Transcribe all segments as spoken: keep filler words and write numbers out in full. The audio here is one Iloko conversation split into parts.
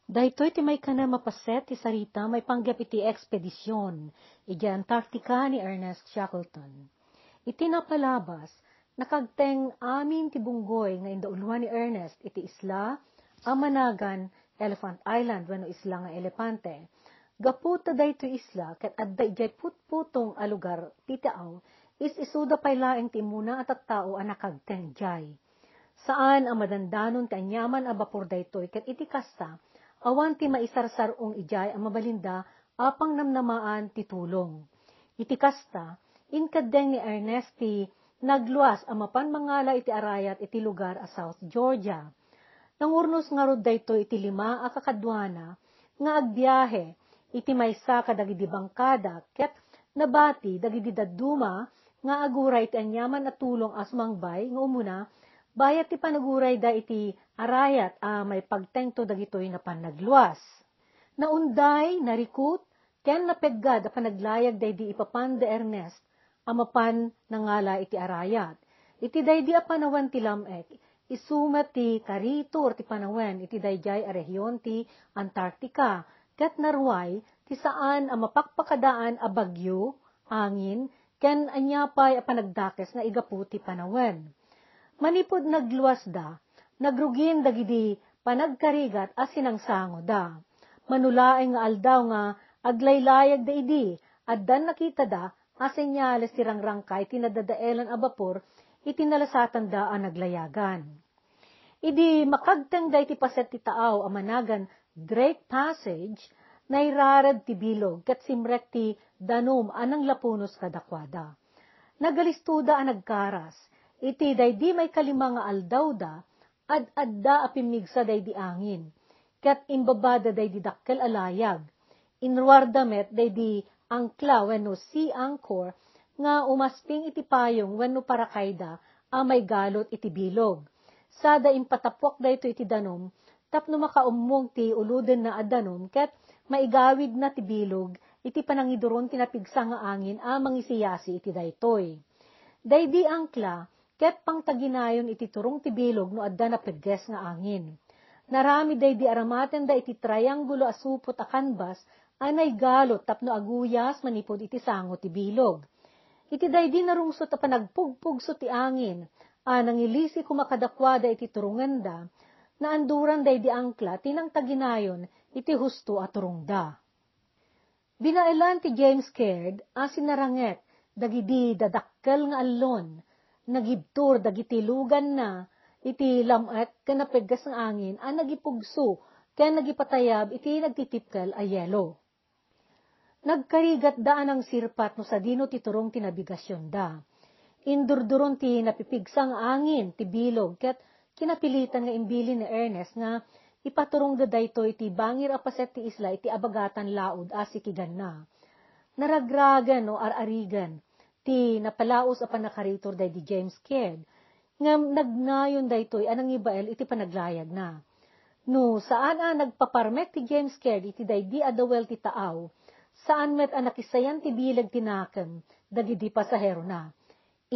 Daytoy ti maikanem a paset ti sarita maipanggep iti ekspedision idiay Antarctica ni Ernest Shackleton. Iti napalabas, nakagteng amin ti bunggoy nga indauluan ni Ernest iti isla a managan Elephant Island wenno isla nga elepante. Gapu ta daytoy isla ket adda idiay putputong a lugar ti taaw, is-isuda pay laeng ti immuna a tattao a nakagteng idiay. Saan a madandanon ti aniaman a bapor daytoy ket iti kasta, awan ti maisarsar-ong idiay a mabalinda a pangnamnamaan ti tulong. Iti kasta, inkeddeng ni Ernest ti nagluas a mapan mangala iti arayat iti lugar a South Georgia. Nangurnos ngarud daytoy iti lima a kakaduana nga agbiahe iti maysa kadagidi bangkada ket nabati dagidi dadduma nga aguray iti aniaman a tulong a sumangbay nga umuna bayat ti panagurayda iti arayat a maipagtengto dagitoy nga pannagluas. Naunday, narikut, ken napeggad a panaglayag daydi ipapan da Ernest a mapan nangala iti arayat. Iti daydi a panawen ti lam-ek, isu met ti karitur ti panawen iti daydiay a rehion ti Antarctica, ket naruay ti saan a mapakpakadaan a bagyo, angin, ken ania pay a panagdakes nga igapu ti panawen. Manipud nagluasda, nagrugin dagidi panagkarigat a sinangsangoda. Mano laeng nga aldaw nga aglaylayagda idi, addan nakitada a senyales ti rangrangkay ti nadadaelan a bapor iti nalasatanda a naglayagan. Idi makagtengda iti paset ti taaw a managan Drake Passage, nairared ti bilog ket simrek ti danum a nanglapunos kadakuada. Nagalistoda a nagkaras. Iti daydi maikalima nga aldawda, ad-adda a pimmigsa daydi angin, ket imbabada daydi dakkel a layag. Inruarda met daydi angkla wenno sea anchor nga umasping iti payong wenno parakayda a maigalut iti bilog. Sada impatappuak daytoy iti danum tapno makaummong ti ulodenna a danum ket maigawidna ti bilog iti panangiduron ti napigsa nga angin a mangisiyasi iti daytoy. Daydi angkla ket pangtaginayon iti turong ti bilog no adda napegges nga angin. Naramid daydi aramatenda iti triangulo a supot a kanbas a naigalut tapno aguyas manipud iti sango ti bilog. Iti daydi narungsot a panagpugpugso ti angin a nangilisi koma kadakuada iti turongenda, naanduran daydi angkla ti nangtaginayon iti husto a turongda. Binaelan ti James Caird a sinaranget dagidi dadakkel nga allon, nagibtur dagiti luganna iti lam-ek ken napegges nga angin a nagipugso ken nagipatayab iti nagtitipkel a yelo. Nagkarigatda a nangsirpat no sadino ti turong ti nabigasionda. Indurduron ti napipigsa nga angin ti bilog ket kinapilitan nga imbilin ni Ernest nga ipaturongda daytoy iti bangir a paset ti isla iti abagatan laud a sikiganna. Naragragen no ar-arigen ti napalaus a pannakaritur daydi James Caird, ngem nagnayon daytoy a nangibael iti panaglayagna. No saan a nagpaparmek ti James Caird iti daydi a dawel ti taaw, saan met a nakisayan ti bileg ti nakem dagidi pasaherona.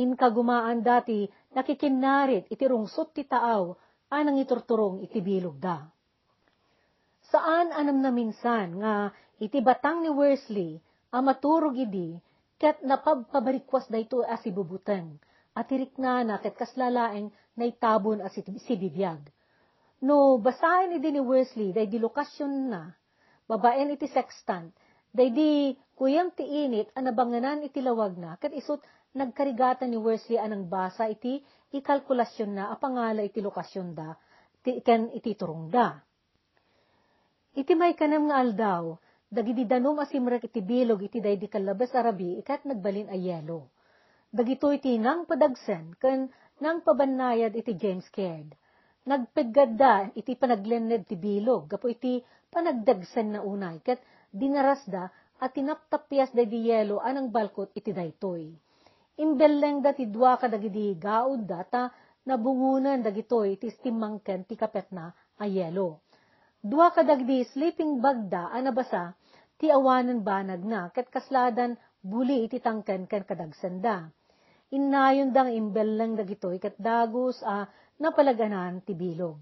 Inkagumaanda ti nakikinnarit iti rungsot ti taaw a nangiturturong iti bilogda. Saan a namnaminsan nga iti batang ni Worsley a maturog idi ket napabpabarikuas daytoy a sibubuteng a ti riknana ket kasla laeng naitabon a si-, sibibiag. No basaen idi ni Worsley daydi lokasionna babaen iti sextant, daydi kuyem ti init a nabangenan iti lawagna ket isut' nagkarigatan ni Worsley a nangbasa iti ikalkulasionna a pangala iti lokasionda ti, ken iti turongda. Iti maikanem nga aldaw, dagidi danum a simrek iti bilog iti daydi kallabes a rabii ket nagbalin a yelo. Dagitoy ti nangpadagsen ken nangpabannayad iti James Caird. Nagpeggadda iti panaglenned ti bilog gapu iti panagdagsenna unay ket dinarasda a tinaptappias daydi yelo a nangbalkot iti daytoy. Imbellengda ti dua kadagidi gaudda ta nabungonen dagitoy iti timmangken ti kapetna a yelo. Dua kadagidi sleeping bagda a nabasa ti awanen banagna ket kasladan buli iti tangken ken kadagsenda. Innayonda nga imbelleng dagitoy ket dagus a napalag-anan ti bilog.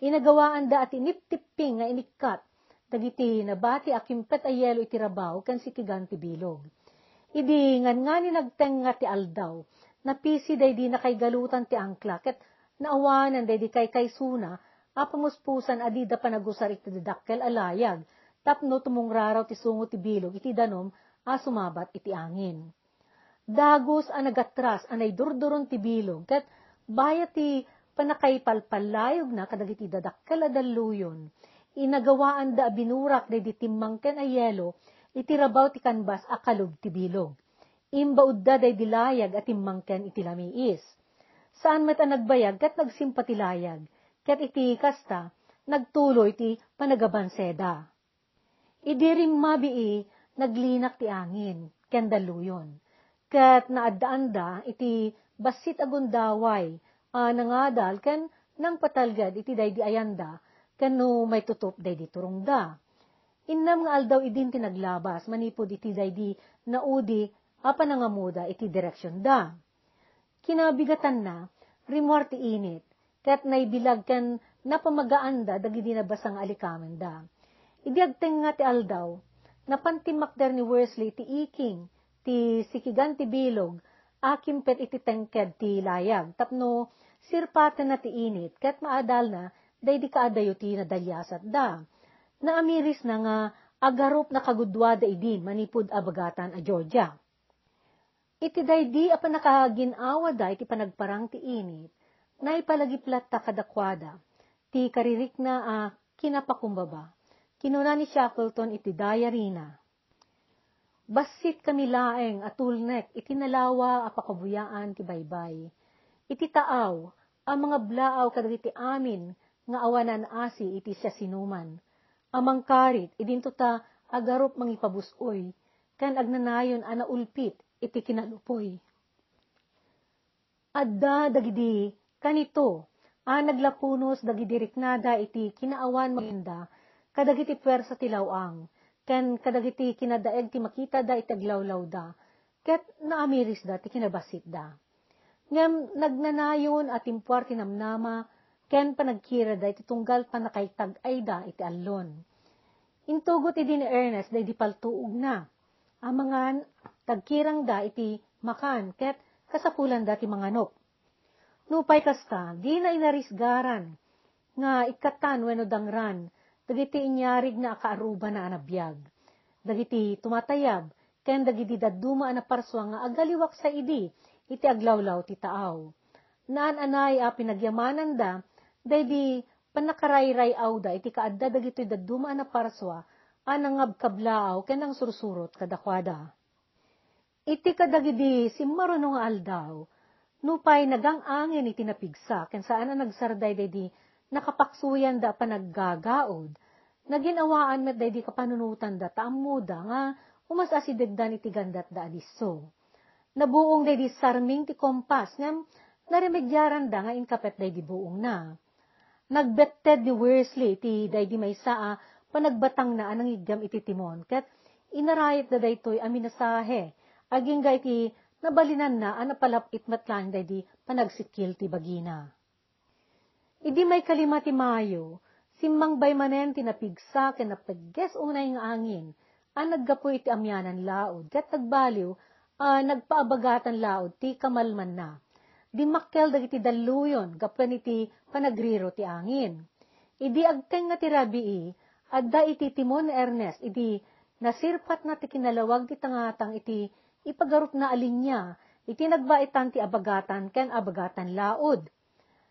Inagawaanda a tiniptipping nga inikkat dagiti nabati a kimpet a yelo iti rabaw ken sikigan ti bilog. Idi nganngani nagtengnga ti aldaw, napisi daydi nakaigalutan ti angkla ket naawanan daydi kaykaysona a pamuspusan a dida panagusar iti dadakkel a layag tapno tumungraraw ti sungo ti bilog iti danum a sumabat iti angin. Dagus a nagatras a naidurduron ti bilog ket bayat ti pannakaipalpallayogna kadagiti dadakkel a dalluyon, inagawaanda a binurak daydi timmangken a yelo iti rabaw ti kanbas a kalub ti bilog. Imbaudda daydi layag a timmangken iti lamiis. Saan met a nagbayag ket nagsimpa ti layag, ket iti kasta, nagtuloy ti panagabanseda. Idi rimmabii, naglinak ti angin ken dalluyon, ket naaddaanda iti bassit a gundaway a nangadal ken nangpatalged iti daydi ayanda ken no maitutup daydi turongda. Innem nga aldaw idin ti naglabas manipud iti daydi naudi a panangamuda iti direksionda. Kinabigatanna, rimmuar ti init, ket naibilag ken napamagaanda dagidi nabasa nga alikamenda. Idi agtengnga ti aldaw, napan timmakder ni Worsley ti iking ti sikigan ti bilog a kimpet iti tengked ti layag tapno sirpatenna ti init ket maadalna daydi kaadayo ti nadaliasatda. Naamirisna nga agarup nakaguduada idin manipud a bagatan a Georgia. Iti daydi a pannakagin-awada iti panagparang ti init, naipalagip latta kadakuada ti karirikna a kinapakumbaba. Kinuna ni Shackleton iti diary-na, "Bassitkami laeng a tulnek iti nalawa a pakabuyaan ti baybay. Iti taaw a mangablaaw kadagiti amin nga awanan asi iti siasinoman a mangkarit idinto ta agarup mangipabus-oy ken agnanayon a naulpit iti kinalupoy." Adda dagidi kanito a naglapunos dagidi riknada iti kinaawan mangenda kadagiti puersa ti law-ang ken kadagiti kinadaeg ti makitada iti aglawlawda ket naamirisda ti kinabassitda. Ngem nagnanayon a timpuar ti namnama ken panagkirada iti tunggal pannakaitag-ayda iti allon. Intugot idi ni Ernest daydi paltuogna. Amangan, tagkirangda iti makan ket kasapulanda ti manganok. Nupay kasta, dina inarisgaran nga ikkatan wenno dangran dagiti inyarigna a kaarrubana a nabiag. Dagiti tumatayab ken dagidi dadduma a naparsua nga agaliwaksa idi iti aglawlaw ti taaw. Naan-anay a pinagyamananda daydi pannakarayrayawda iti kaadda dagitoy dadduma a naparsua a nangabkablaaw ken nangsursurot kadakuada. Iti kadagidi simmaruno nga aldaw, nupay nagang-angin iti napigsa ken saan a nagsardayday di nakapaksuyan da a panaggagaud, nagin-awaan met daydi kapanunotanda ta ammoda nga umas-asidegdan iti gandatda a disso. Nabuong daydi sarming ti kompas ngem naremediaranda nga inkapet daydi buongna. Nagbetted ni Worsley iti daydi maysa a panagbatangna a nangiggam iti timon, ket inarayatda daytoy a minasahe agingga iti nabalinanna a napalap-it met laeng daydi panagsikil ti bagina. Idi maikalima ti Mayo, simmangbay manen ti napigsa ken napegges unay nga angin a naggapu iti amianan laud ket nagbaliw a nagpaabagatan laud ti kamalmanna. Dimmakkel dagiti dalluyon gapu iti panagriro ti angin. Idi agtengnga ti rabii, adda iti timon ni Ernest idi nasirpatna ti kinalawag ti tangatang iti ipagarupna a linia iti nagbaitan ti abagatan ken abagatan laud.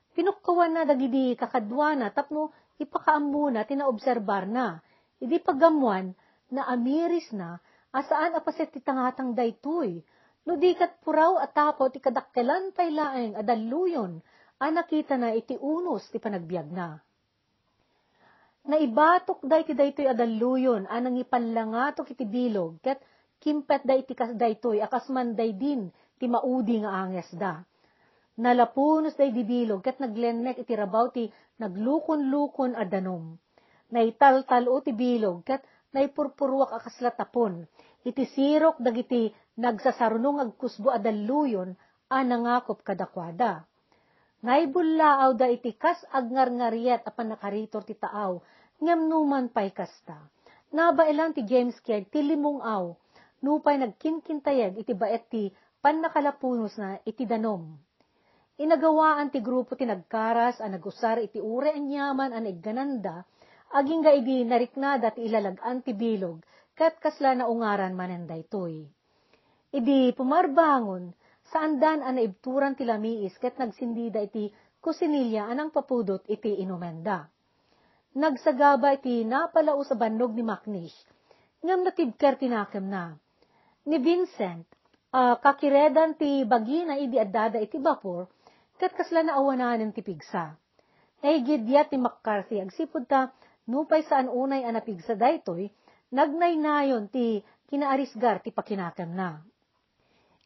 Pinukkawanna dagidi kakaduana tapno ipakaammona ti naobserbarna. Idi pagammoan, naamirisna a saan a paset ti tangatang daytoy, no di ket puraw a tapo ti kadakkelan pay laeng a dalluyon a nakitana iti unos ti panagbiagna. Naibatokda iti daytoy a dalluyon a nangipanlangatok iti bilog ket kimpetda iti kas-, daytoy a kas mandaydin ti maudi nga angesda. Nalapunos daydi bilog ket naglennek iti rabaw ti naglukon-lukon a danum. Naitaltal-o ti bilog ket naipurpuruak a kasla tapon iti sirok dagiti nagsasaruno nga agkusbo a dalluyon a nangakop kadakuada. Naibullaawda iti kas agngarngariat a pannakaritur ti taaw, ngem numan pay kasta, nabaelan ti James Kidd ti limung-aw, nupay nagkinkintayeg iti baet ti pannakalapunosna iti danum. Inagawaan ti grupo ti nagkaras a nagusar iti uray aniaman a naiggananda, agingga idi nariknada ti ilalag-an ti bilog, ket kasla naungaran manen daytoy. Idi pumarbangon, saandan a naibturan ti lamiis ket nagsindida iti kusinilya a nangpapudot iti inumenda. Nagsagaba iti napalaus a bannog ni Macnish, ngem natibker ti nakemna. Ni Vincent, a kakiredan ti bagina idi addada iti bapor, ket kasla naawananen ti pigsa. Naigidiat ni McCarthy agsipud ta nupay saan unay a napigsa daytoy, nagnaynayon ti kinaarisgar ti pakinakemna.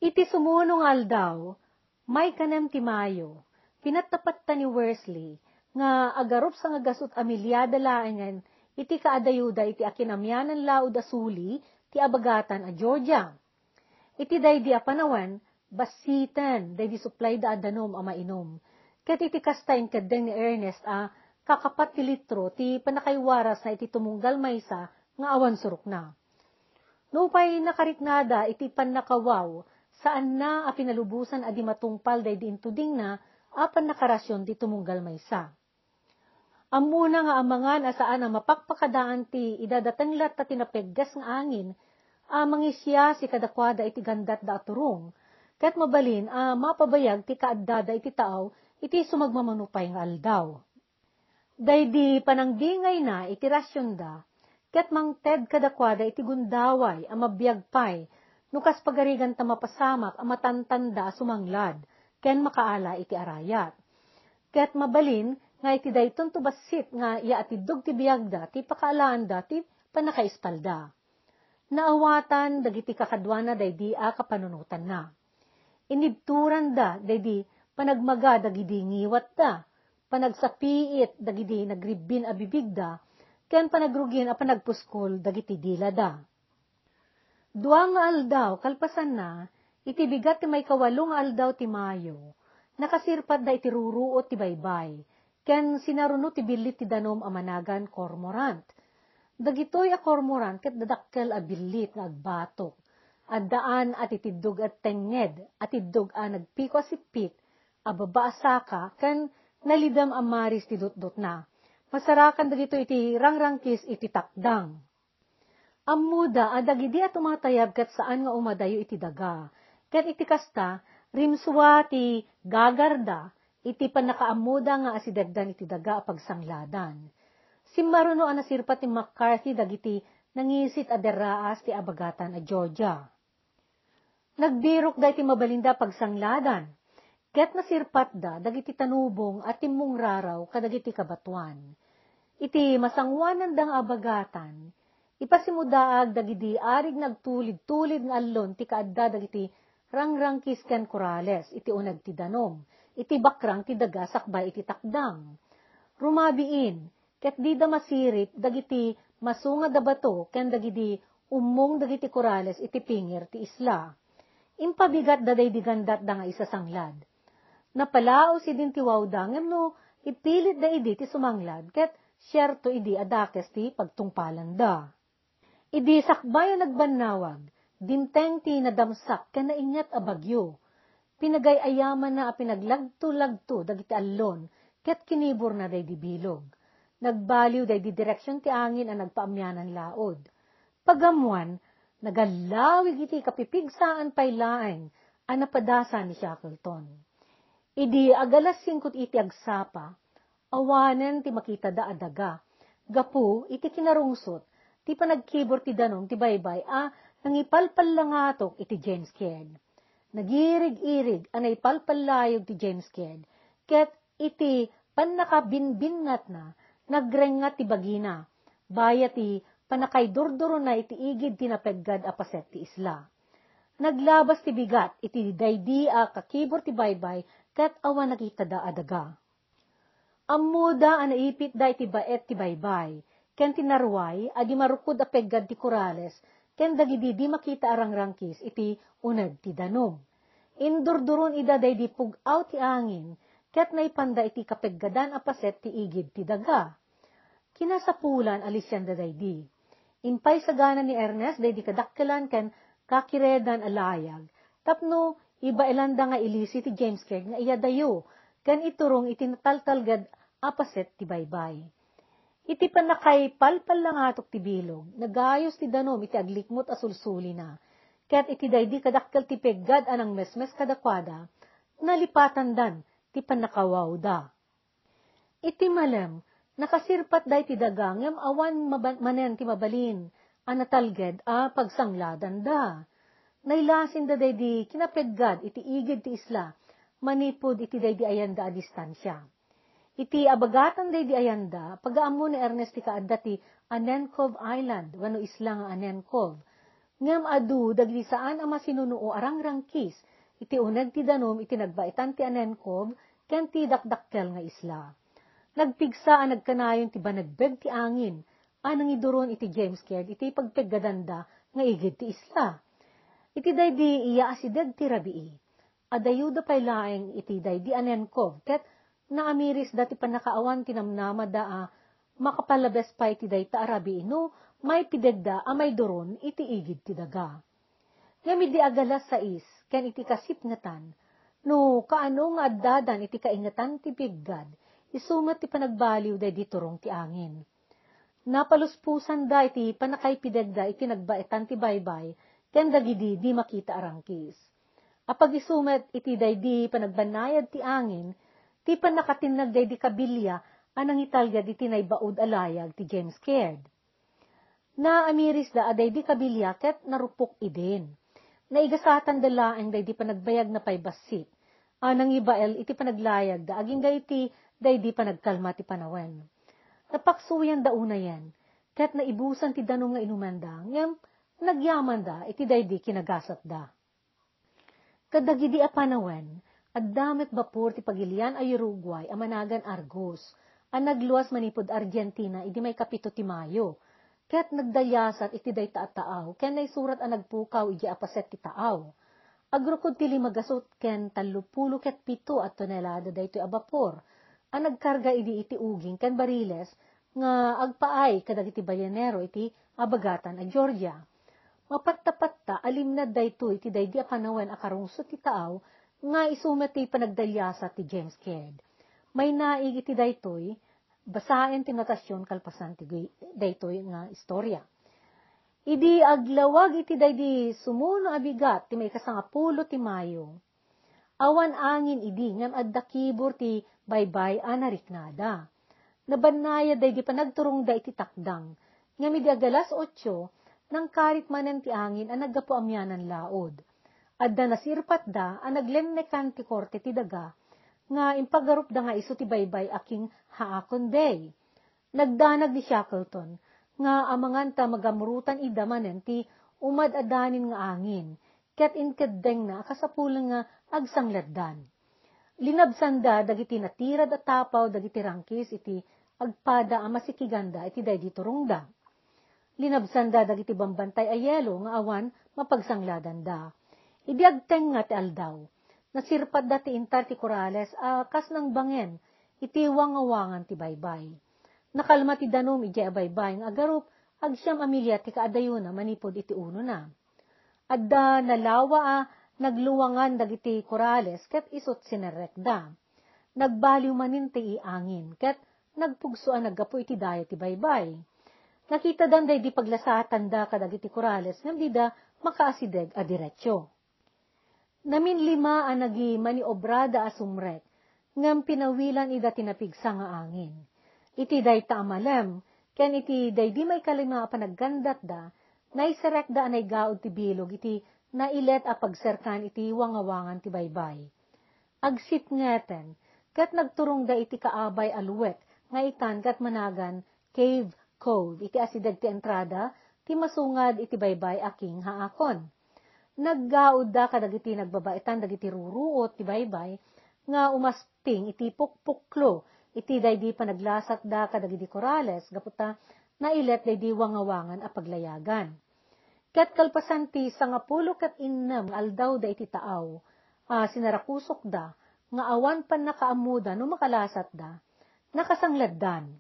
Iti sumuno nga aldaw, maikanem ti Mayo, pinatpatta ni Worsley nga agarup sangagasut a milyada laengen iti kaadayoda iti akinamianan laud a suli ti abagatan a Georgia. Iti daydi a panawen, bassiten daydi supplyda a danum a mainum. Ket iti kasta, inkeddeng ni Ernest a kakapat ti litro ti pannakaiwarasna iti tumunggal maysa nga awan surokna. Nupay nakariknada iti pannakawaw, saanna a pinalubosan a di matungpal daydi intudingna a pannakarasion ti tumunggal maysa. Ammona nga amangan a saan a mapakpakadaan ti idadateng latta ti napegges nga angin a mangisiasi kadakuada iti gandatda a turong, ket mabalin a mapabayag ti kaaddada iti taaw iti sumagmamano pay nga aldaw. Daydi panangbingayna iti rasionda, ket mangted kadakuada iti gundaway a mabiag pay no kas pagariganta mapasamak a matantanda a sumanglad ken makaala iti arayat. Ket mabalin nga iti daytonto bassit nga yaatiddog ti biagda ti pakaalaanda ti pannakaispalda. Naawatan dagiti kakaduana daydi a kapanunotanna. Inibturanda daydi panagmaga dagidi ngiwatda, panagsapiit dagidi nagribbin a bibigda, ken panagrugin a panagpuskol dagiti dilada. Dua nga aldaw kalpasanna, iti bigat ti maikawalo nga aldaw ti Mayo, nakasirpatda iti ruruot ti baybay, ken sinaruno ti billit ti danum a managan cormorant. Dagitoy a cormorant ket dadakkel a billit nga agbatok. Addaan a titiddog a tengnged, a tiddog a nagpiko a sippit, a baba a saka, ken nalidem a maris ti dutdotna. Masarakan dagitoy iti rangrangkis iti takdang. Ammoda a dagidi a tumatayab ket saan nga umadayo iti daga, ket iti kasta, rimsua ti gagarda iti pannakaammoda nga asidegdan iti daga a pagsangladan. Simmaruno a nasirpat ni McCarthy dagiti nangisit a derraas ti abagatan a Georgia. Nagbirokda iti mabalinda a pagsangladan, ket nasirpatda dagiti tanubong a timmungraraw kadagiti kabatoan. Iti masangoananda nga abagatan, ipasimudaag dagidi arig nagtulid-tulid nga allon ti kaadda dagiti rangrangkis ken korales iti uneg ti danum, iti bakrang ti daga sakbay iti takdang. Rumabiin, ket dida masirip dagiti masungad a bato ken dagidi ummong dagiti korales iti pingir ti isla. Impabigatda daydi gandatda nga isasanglad. Napalaos idin ti wawda ngem no ipilitda idi ti sumanglad ket sierto idi a dakes ti pagtungpalanda. Idi sakbay a nagbannawag, dimteng ti nadamsak ken nainget a bagyo. Pinagay-ayamanna a pinaglagto-lagto dagiti allon ket kiniborna daydi bilog. Nagbaliw daydi direksion ti angin a nagpaamianan laud. Pagammoan, nagallawig iti kapipigsaan pay laeng a napadasan ni Shackleton. Idi agalas singko iti agsapa, awanen ti makitada a daga, gapu iti kinarungsot ti panagkibor ti danum ti baybay a nangipalpallangatok iti James Kidd. Nagirig-irig a naipalpallayog ti James Kidd, ket iti pannakabinbinnatna, nagrengngat ti bagina, bayat ti pannakaidurdurona iti igid ti napeggad a paset ti isla. Naglabas ti bigat iti daydi a kakibor ti baybay ket awan nakitada a daga. Ammoda a naipitda iti baet ti baybay, ken ti narway a di marukod a peggad ti korales, ken dagidi di makita a rangrangkis iti uneg ti danum. Indurduron ida daydi pug-aw ti angin, ket naipanda iti kapeggadan a paset ti igid ti daga. Kinasapulan a lisianda daydi. Impay sagana ni Ernest daydi kadakkelan ken kakiredan a layag tapno ibaelanda nga ilisi ti James Caird nga iyadayo ken iturong iti nataltalged a paset ti baybay. Iti pannakaipalpallangatok ti bilog, nagayos ti danum iti aglikmut a sulsulina, ket iti daydi kadakkel ti peggad a nangmesmes kadakuada, nalipatandan ti pannakawawda. Iti malem, nakasirpatda iti daga ngem awan maba-, manen ti mabalin a natalged a pagsangladanda. Nailasinda daydi kinapeggad iti igid ti isla manipud iti daydi ayanda a distansia. Iti abagatan daydi ayanda, pagaammo ni Ernest ti kaadda ti Anen Cove Island, wenno isla nga Anen Cove. Ngem adu dagiti saan a masinunuo a rangrangkis iti uneg ti danum iti nagbaetan ti Anen Cove ken ti dakdakkel nga isla. Nagpigsa a nagkanayon ti banegbeg ti angin a nangiduron iti James Caird iti pagpeggadanda nga igid ti isla. Iti daydi iya asideg ti rabii, adayoda pay laeng iti daydi Anen Cove ket naamirisda ti pannakaawan ti namnamada a makapalabes pay ti dayta a rabii no maipidegda a maiduron iti igid ti daga. Ngem idi agalas sais ken iti kasipngetan, no kaano nga addadan iti kaingetan ti biggad, isu met ti panagbaliw daydi turong ti angin. Napaluspusanda iti pannakaipidegda iti nagbaetan ti baybay ken dagidi di makita a rangkis. Apag-isu met iti daydi panagbannayad ti angin, ti pannakatinnag daydi kabilia a nangitalged iti naibaud a layag ti James Caird. Naamirisda a daydi kabilia ket narupok idin. Naigasatanda laeng daydi panagbayagna pay bassit a nangibael iti panaglayagda agingga iti daydi panagkalma ti panawen. Napaksuyan da unayen, ket naibusan ti danum nga inumanda, ngem nagyamanda iti daydi kinagasatda. Kadagidi a panawen, adda met bapor ti pagilian a Uruguay a managan Argos a nagluas manipud Argentina idi maikapito ti Mayo, ket nagdaliasat iti dayta a taaw ken naisurat a nagpukaw idiay a paset ti taaw. Agrukod ti lima gasut ken tallopulo ket pito a tonelada daytoy a bapor a nagkarga idi iti uging ken bariles nga agpaay kadagiti ballenero iti abagatan a Georgia. Mapattapatta a limnad daytoy iti daydi a panawen a karungsot ti taaw nga isu met ti panagdaliasat ti James Caird. Mainaig iti daytoy, basaen ti notasyon kalpasan ti gi-, daytoy nga istorya. Idi aglawag iti daydi sumuno a bigat ti maikasangapulo ti Mayo, awan angin idi ngem adda kibur ti baybay a nariknada. Nabannayad daydi panagturongda iti takdang, ngem idi agalas otso, nangkarit manen ti angin a naggapu amianan laud. Adda nasirpatda a naglennekan ti korte ti daga nga impagarupda nga isu ti baybay a King Haakon Bay. Nagdanag ni Shackleton nga amangan ta magamrutan ida manen ti umad-adanin nga angin, ket inkeddengna a kasapulan nga agsangladdan. Linabsanda dagiti natirad a tapaw dagiti rangkis iti agpada a masikiganda iti daydi turongda. Linabsanda dagiti bambantay a yelo nga awan mapagsangladanda. Idi agtengnga ti aldaw, nasirpatda ti intar ti Corales a kas nangbangen iti wangawangan ti baybay. Nakalma ti danum idiay a baybay nga agarup, agsiam a milya ti kaadayona manipud iti unona. Adda nalawa a nagluwangan dagiti Corales ket isut sinerrekda. Nagbaliw manen ti angin ket nagpugso a naggapu iti daya ti baybay. Nakitadan daydi paglasatanda kadagiti Corales ngem dida makaasideg a diretso. Naminlima a nagimani-obrada a sumrek, ngem pinawilan ida ti napigsa nga angin. Iti dayta a malem, ken iti daydi maikalima a panaggandatda, naiserekda a naigaud ti bilog iti nailet a pagserkan iti wangawangan ti baybay. Agsipngeten, ket nagturongda iti kaabay a luwet nga itan ket managan Cave Cove iti asideg ti entrada ti masungad iti baybay a King Haakon. Naggaudda kadagiti nagbabaetan dagiti ruruot ti baybay nga umasting iti pukpuklo iti daydi panaglasatda kadagiti Corales gapu ta nailet daydi wangawangan a paglayagan. Ket kalpasan ti sangapulo ket innem nga aldaw da iti taaw a sinarakusokda, nga awan pannakaammoda no makalasatda, nakasangladdan.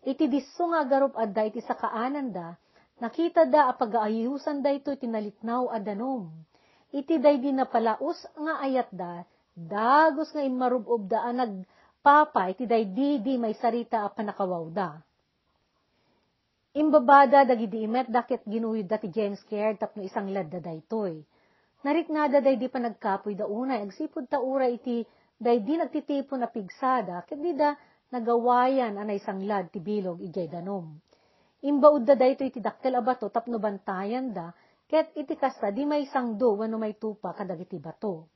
Iti disso nga agarup adda iti sakaananda, nakitada a pagaayusan daytoy ti nalitnaw a danum. Iti daydi napalaus nga ayatda, dagus nga immarub-obda a nagpapa iti daydi di maisarita a pannakawawda. Imbabada dagidi imetda ket ginuyodda ti James Caird tapno isangladda daytoy. Nariknada daydi panagkapuyda unay agsipud ta uray iti daydi nagtitipon a pigsada ket dida nagawayan a naisanglad ti bilog idiay danum. Imbaudda daytoy iti dakkel a bato tapno bantayanda ket iti kasta di maisangdo wenno maitupa kadagiti bato.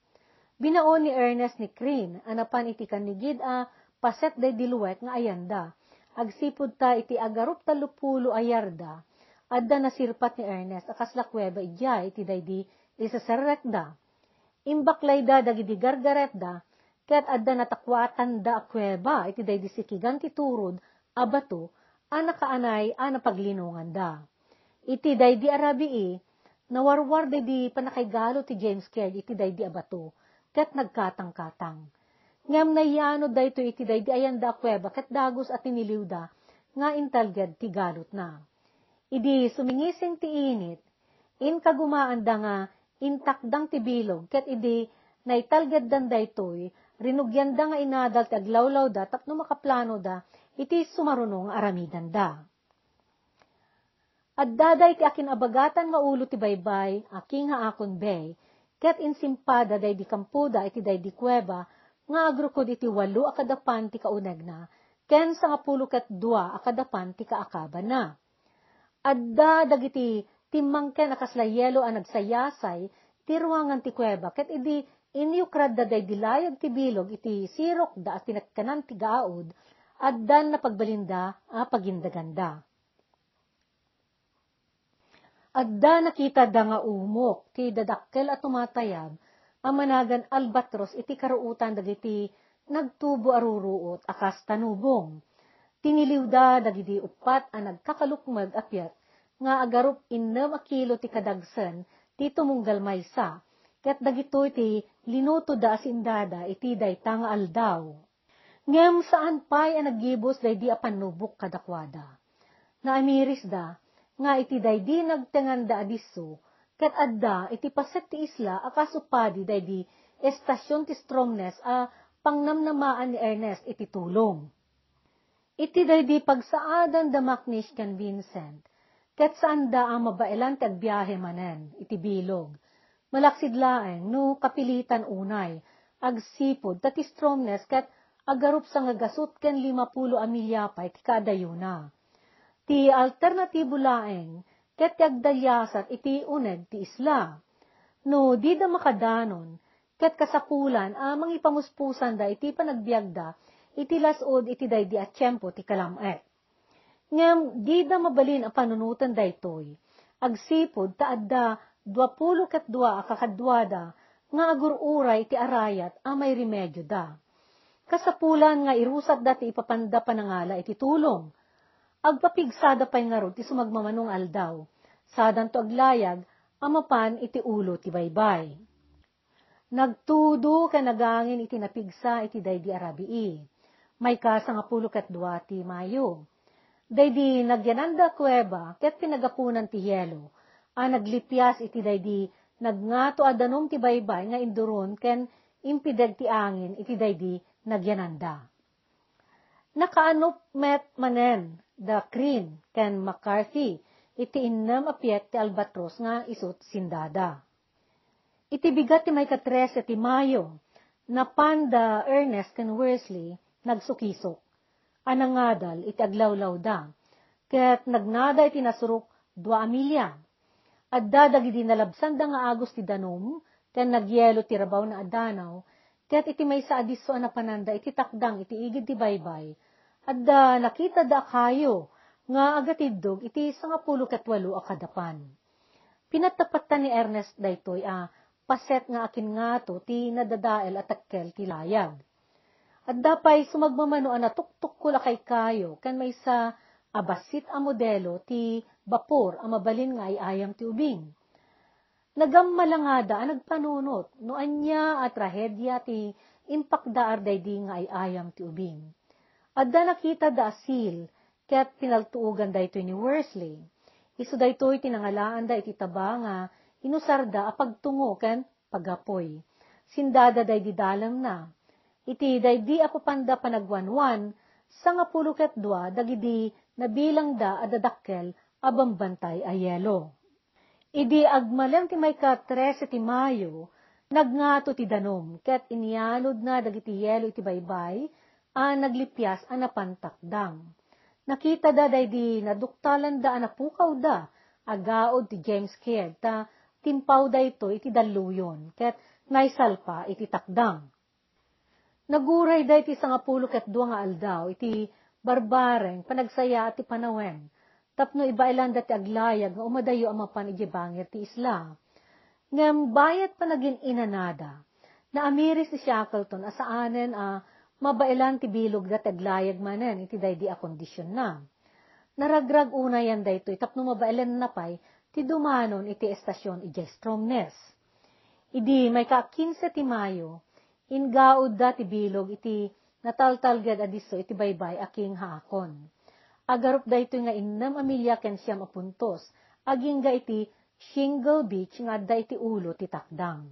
Binaon ni Ernest ni Crane a napan iti kannigid a paset daydi luwek nga ayanda, agsipud ta iti agarup tallopulo a yarda, adda nasirpat ni Ernest a kasla kuweba idiay iti daydi iseserrekda. Imbaklayda dagidi gargaretda, ket adda natakuatanda a kuweba iti daydi sikigan ti turod a bato a nakaanay a napaglinonganda. Iti daydi a rabii, nawarwar daydi pannakaigalut ti James Caird iti daydi a bato, ket nagkatangkatang. Ngem nayanod daytoy iti daydi ayanda a kuweba ket dagus a tiniliwda nga intalged ti galutna. Idi sumingising ti init, inkagumaanda nga intakdang ti bilog ket idi naitalgeddan daytoy, rinugianda nga inadal ti aglawlawda tapno makaplanoda iti sumaruno nga aramidenda. Addada iti akin-abagatan nga ulo ti baybay, a King Haakon Bay, ket insimpada daydi kampoda iti daydi kuweba nga agrukod iti walo a kadapan ti kaunegna ken sangapulo ket dua a kadapan ti kaakabanna. Adda dagiti timmangken a kasla yelo a nagsayasay ti ruangan ti kuweba, ket idi inyukradda daydi layag ti bilog iti sirokda a tinekkenan ti gaud, addan napagbalinda a pagindaganda. Adda nakitada nga umok ti dadakkel a tumatayab a managan albatros iti karuotan dagiti nagtubo a ruruot a kas tanubong. Tiniliwda dagidi uppat a nagkakalukmeg a piet nga agarup innem a kilo ti kadagsen ti tumunggal maysa, ket dagitoy ti linutoda a sindada iti dayta nga aldaw. Ngem saan pay a naggibus daydi a pannubok kadakuada. Naamirisda nga iti daydi nagtenganda a disso, ket adda iti paset ti isla a kasu padi daydi estasion ti Stromness a pangnamnamaan ni Ernest iti tulong. Iti daydi pagsaadan da Macnish ken Vincent, ket saanda a mabaelan ti agbiahe manen iti bilog. Malaksid laeng no kapilitan unay, agsipud ta ti Stromness ket agarup sangagasut ken limapulo a milya pay ti kaadayona. Ti alternatibo laeng ket ti agdaliasat iti uneg ti isla. No dida makadanon, ket kasapulan a mangipamuspusanda iti panagbiagda iti las-ud iti daydi a tiempo ti kalam-et. Ngem dida mabalin a panunoten daytoy, agsipud ta adda duapulo ket dua a kakaduada nga agur-uray iti arayat a mairemedioda. Kasapulan nga irusatda ti ipapanda panangala iti tulong. Agpapigsada pay ngarud ti sumagmamano nga aldaw, sadanto aglayag a mapan iti ulo ti baybay. Nagtudo ken nagangin iti napigsa iti daydi a rabii. Mayka sangapulo ket dua ti Mayo. Daydi nagyananda a kuweba ket pinagapunan ti hielo a naglipias iti daydi nagngato a danum ti baybay nga induron ken impideg ti angin iti daydi nagyananda. Nakaanop met manen da Crane ken McCarthy iti innem a piet ti albatros nga isut sindada. Iti bigat ti maikatrese ti Mayo, napan da Ernest ken Worsley nagsukisok a nangadal iti aglawlawda, ket nagnada iti nasurok dua a milya. Adda dagidi nalabsanda nga agus ti danum ken nagyelo ti rabaw na a danaw, ket iti maysa a disso a napananda iti takdang iti igid ti baybay, adda nakitada a kayo nga agatiddog iti sangapulo ket walo a kadapan. Pinatapattan ni Ernest daytoy a paset nga akin ngato ti nadadael a tekkel ti layag. Adda pay sumagmamano a natuktukkol a kaykayo ken maysa a bassit a modelo ti bapor a mabalin nga ay-ayam ti ubing. Nagammalangada a nagpanunot no ania a trahedia ti impakdaar daydi nga ay-ayam ti ubing. Adda nakitada a seal, ket pinaltuogan daytoy ni Worsley. Isu daytoy ti nangalaanda iti taba nga inusarda a pagtungo ken pagapuy. Sindada daydi dalemna. Iti daydi a papanda panagwanwan, sangapulo ket dua dagidi nabilangda a dadakkel a bambantay a yelo. Idi agmalem ti maika-trese ti Mayo, nagngato ti danum ket inyaludna dagiti yelo iti baybay a naglipias a napan takdang. Nakitada daydi naduktalanda a napukawda a gaud ti James Kidd ta timpaw daytoy iti dalluyon ket naisalpa iti takdang. Nagurayda iti sangapulo ket dua nga aldaw iti barbareng panagsayaat ti panawen tapno ibaelanda ti aglayag nga umadayo a mapan idiay bangir ti isla. Ngem bayat panagin-inanada, naamiris ni Shackleton a saanen a mabaelan ti bilogda ti aglayag manen iti daydi a kondisionna. Naragrag unayen daytoy tapno mabaelanna pay ti dumanon iti estasion idiay Stromness. Idi maika-kinse ti Mayo, inggaudda ti bilog iti nataltalged a disso iti baybay a King Haakon. Agarup daytoy nga innem a milya ken siam a puntos, agingga iti Shingle Beach nga adda iti ulo ti takdang.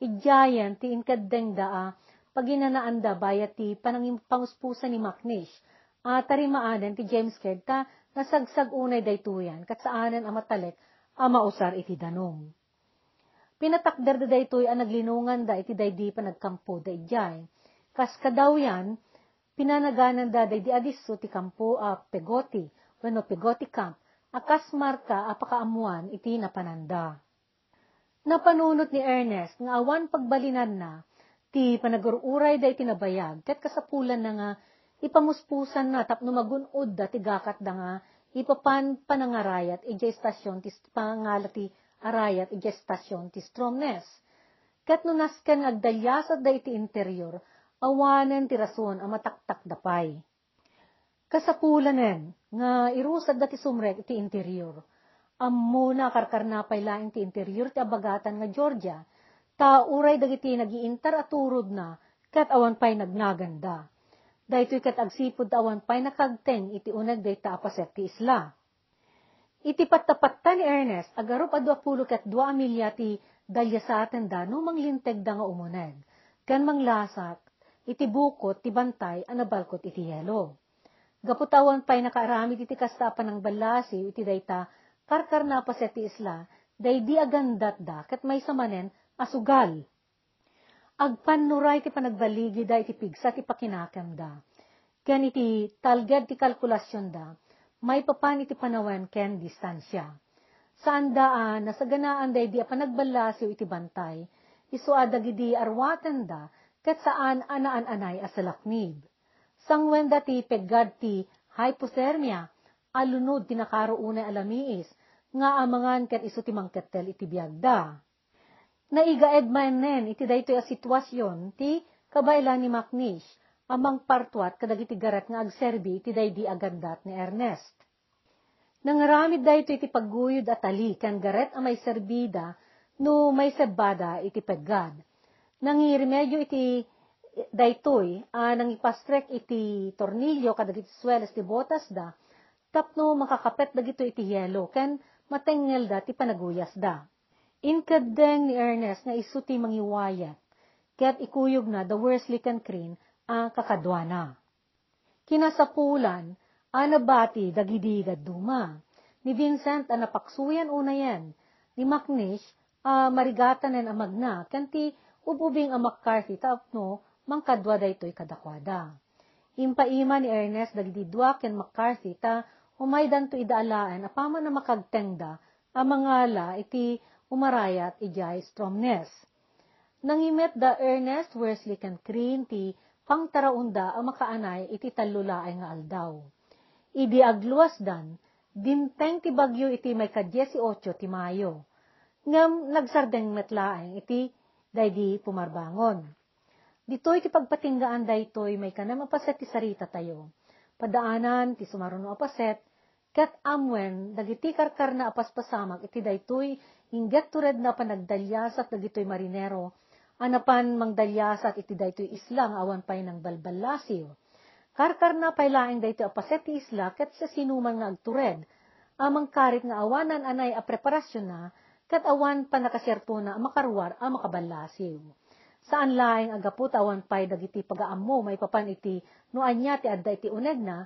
Idiayen ti inkeddengda a paginanaanda bayat ti panangim-, panguspusay ni Macnish a tarimaanen ti James Kidd ta nasagsag unay daytoyen ket saanen a matalek a mausar iti danum. Pinatakderda daytoy a naglinonganda iti daydi panagkampoda idiay. Kas kadawyan, pinanagananda daydi a disso ti kampo a Peggotty wenno Peggotty Camp a kas marka a pakaammoan iti napananda. Napanunot ni Ernest nga awan pagbalinanna ti panagur-urayda iti nabayag ket kasapulanna nga ipamuspusanna tapno magun-odda ti gakatda nga ipapan panangarayat idiay estasion ti pangala ti arayat idiay estasion ti Stromness. Ket no nasken nga agdaliasatda iti interior, awanen ti rason a mataktakda pay. Kasapulanen nga irusatda ti sumrek iti interior. Ammona a karkarna pay laeng ti interior ti abagatan nga Georgia, ta uray dagiti nagiintar a turodna ket awan pay nagnaganda. Daytoy ket agsipud ta awan pay nakagteng iti uneg dayta a paset ti isla. Iti pattapatta ni Ernest, agarup a duapulo ket dua a milya ti daliasatenda no manglintegda nga umuneg, ken manglasak iti bukot ti bantay a nabalkot iti yelo. Gapu ta awan pay nakaaramid iti kasta a panangballasiw iti dayta karkarna a paset ti isla, daydi a gandatda ket maysa manen a sugal. Agpannuray ti panagbaligida iti pigsa ti pakinakemda, ken iti talged ti kalkulasionda maipapan iti panawen ken distansia. Saanda a nasaganaan daydi a panagballasiw iti bantay, isu a dagidi aruatenda ket saan a naan-anay a salaknib. Sanguenda ti peggad ti hypothermia a lunod ti nakaro unay a lamiis nga amangan ken isu ti mangkettel iti biagda. Naigaed manen iti daytoy a situasion ti kabaelan ni Macnish a mangpartuat kadagiti garet nga agserbi iti daydi a gandat ni Ernest. Nangaramid daytoy iti pagguyod a tali ken garet a maiserbida no maisebbada iti peggad. Nangiremedio iti daytoy a nangipastrek iti tornilyo kadagiti sueles ti botasda tapno makakapet dagitoy iti yelo ken matengngelda ti panaguyasda. Inkeddeng ni Ernest nga isu ti mangiwayat, ket ikuyogna da Worsley ken Crean a kakaduana. Kinasapulan a nabati dagidi dadduma. Ni Vincent a napaksuyan unayen, ni Macnish a marigatanen a magna, ken ti ub-ubing a McCarthy tapno mangkadua daytoy kadakuada. Impaima ni Ernest dagidi dua ken McCarthy ta umaydanto ida alaen apaman a makagtengda a mangala iti umarayat idiay Stromness. Nangimet da Ernest, Worsley, ken Crean ti pangtaraonda a makaanay iti tallo laeng nga aldaw. Idi agluasdan, dimteng ti bagyo iti maikadiesotso ti Mayo. Ngem nagsardeng met laeng iti daydi pumarbangon. Ditoy ti pagpatinggaan daytoy maikanem a paset ti saritatayo. Padaanan ti sumaruno a paset, ket ammoen dagiti karkarna a paspasamak iti daytoy ingged turedna a panagdaliasat dagitoy marinero a napan mangdaliasat iti daytoy isla nga awan pay nangbalballasiw. Karkarna pay laeng daytoy a paset ti isla ket siasinoman nga agtured a mangkarit nga awanan anay a preparasionna ket awan pannakasertona a makaruar a makaballasiw. Saan laeng a gapu ta awan pay dagiti pagaammo maipapan iti no ania ti adda iti unegna,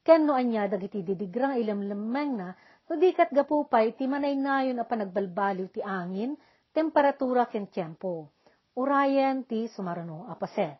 ken no ania dagiti didigra nga ilemlemmengna, no di ket gapu pay iti manaynayon a panagbalbaliw ti angin, temperatura ken tiempo. Urayen ti sumaruno a paset.